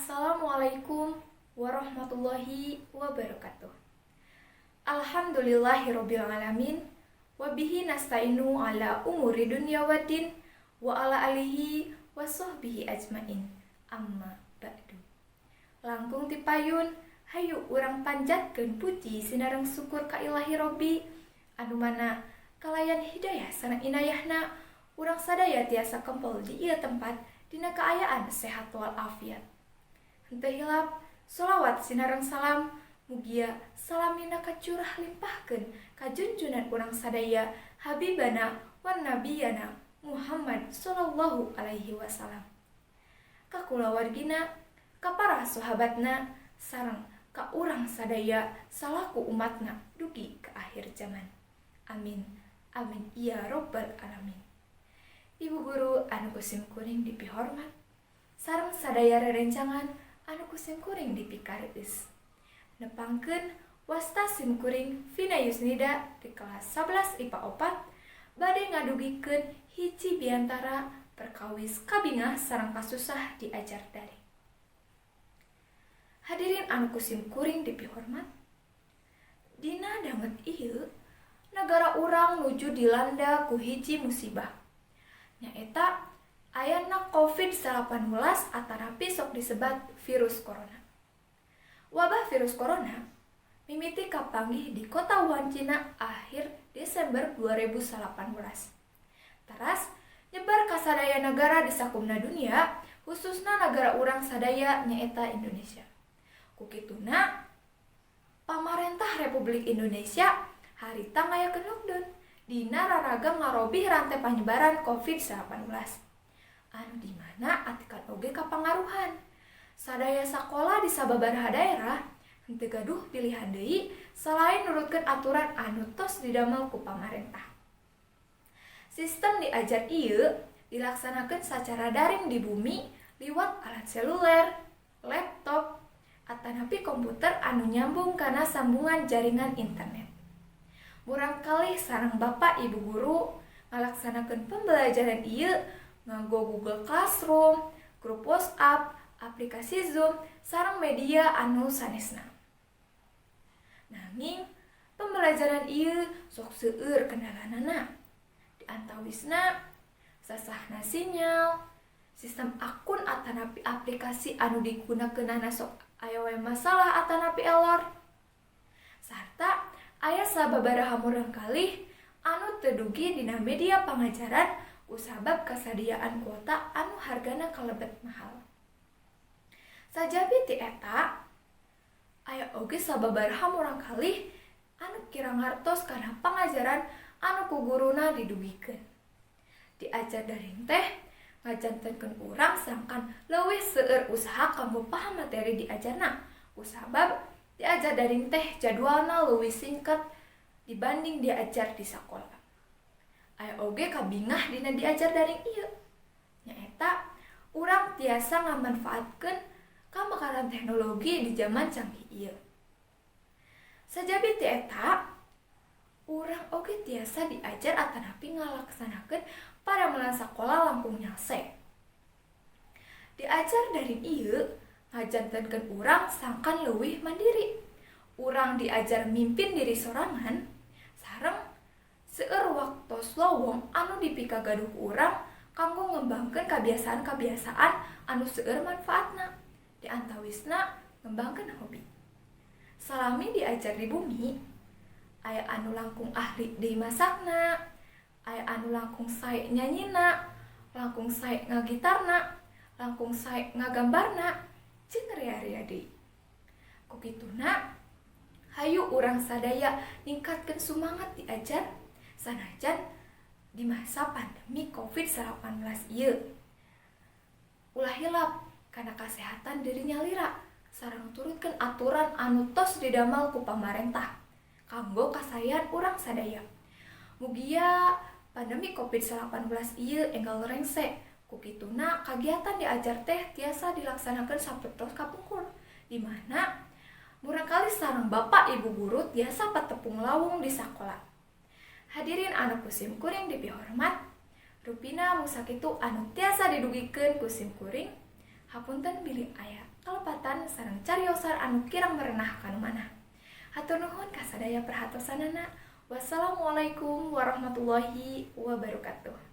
Assalamualaikum warahmatullahi wabarakatuh. Alhamdulillahirabbil alamin wa bihi nasta'inu ala umuri dunya waddin wa ala alihi wa sahbihi ajmain. Amma ba'du. Langkung ti payun, hayu urang panjatkeun puji sinareng syukur ka Ilahi Robbi anu mana kalayan hidayah sareng inayahna urang sadaya tiasa kempel di ieu tempat dina kaayaan sehat walafiat. Henteu hilap, sholawat sinareng salam mugia salamina kacurah limpahkeun ka junjunan urang sadaya, Habibana wan nabiyana Muhammad sallallahu alaihi wasallam, ka kulawargina, ka para sahabatna, sareng ka urang sadaya salaku umatna dugi ka akhir zaman. Amin amin ya robbal alamin. Ibu guru anu ku sim kuring dipihormat sareng sadaya rerencangan anu ku sim kuring dipikareus, nepangkeun, wasta sim kuring Vina Yusnida di kelas 11 IPA 4 bade ngadugikeun hiji biantara perkawis kabingah sareng kasusah diajar daring. Hadirin anu ku sim kuring dipihormat, dina danget ieu negara urang nuju dilanda ku hiji musibah, nyaeta ayana COVID-19 atanapi sok disebat virus corona. Wabah virus corona mimiti kapanggih di kota Wuhan, Cina, akhir Desember 2018, teras nyebar ka sadaya negara di sakumna dunia, khususna negara urang sadaya, nyaeta Indonesia. Ku kituna pamarentah Republik Indonesia harita ngayakeun lockdown dina raraga ngarobih rantai panyebaran COVID-19, anu dimana atikan oge kapangaruhan sadaya sakola di sababaraha daerah henteu gaduh pilihan deui selain nurutkeun aturan anu tos didamel ku pamarentah. Sistem diajar ieu dilaksanakeun sacara daring di bumi liwat alat seluler, laptop, atanapi komputer anu nyambung kana sambungan jaringan internet. Murangkalih sareng bapak ibu guru ngalaksanakeun pembelajaran ieu nganggo Google Classroom, grup WhatsApp, aplikasi Zoom, sareng media anu sanesna. Nanging pembelajaran ieu sok seueur kendalanana. Di antawisna sasahna sinyal, sistem akun atanapi aplikasi anu digunakeunana sok aya we masalah atanapi error. Sarta aya sababaraha murangkalih anu teu dugi dina media pangajaran kusabab kasadiaan kuota anu hargana kalebet mahal. Sajabi ti eta, aya oge sababaraha murangkalih anu kirang ngartos kana pangajaran anu ku guruna didugikeun. Diajar daring teh ngajantenkeun urang sangkan leuwih seueur usaha kanggo paham materi diajarna, kusabab diajar daring teh jadwalna leuwih singkat dibanding diajar di sakola. Aya oge kabingah dina diajar daring ieu, nyaeta urang tiasa ngamanfaatkeun kamekaran teknologi di zaman canggih ieu. Sajabi ti eta, urang oge tiasa diajar atanapi ngalaksanakeun padamelan sakola langkung nyalse. Diajar daring ieu ngajantenkeun urang sangkan leuwih mandiri. Urang diajar mimpin diri sorangan sareng seueur waktos lowong anu dipikagaduh ku urang kanggo ngembangkeun kabiasaan-kabiasaan anu seueur manfaatna. Di antawisna ngembangkeun hobi. Salami diajar di bumi, aya anu langkung ahli di masakna, aya anu langkung sae nyanyina, langkung sae ngagitarna, langkung sae ngagambarna, jeung rea-rea deui. Ku kituna, hayu urang sadaya ningkatkeun sumangat diajar sanajan di masa pandemi COVID-19 ieu. Ulah hilap kana kasehatan diri nyalira sareng turutkeun aturan anu tos didamel ku pamarentah kanggo kasaean urang sadaya. Mugia pandemi COVID-19 ieu enggal rengse. Ku kituna kagiatan diajar teh tiasa dilaksanakeun sapertos kapungkur, di mana murangkalih sareng bapak ibu guru tiasa patepung lawung di sakola. Hadirin anu ku sim kuring dipihormat, rupina mung sakitu anu tiasa didugikeun ku sim kuring. Hapunten bilih aya kalepatan sareng cariosan anu kirang merenah kana manah. Hatur nuhun kasadaya perhatosanana. Wassalamualaikum warahmatullahi wabarakatuh.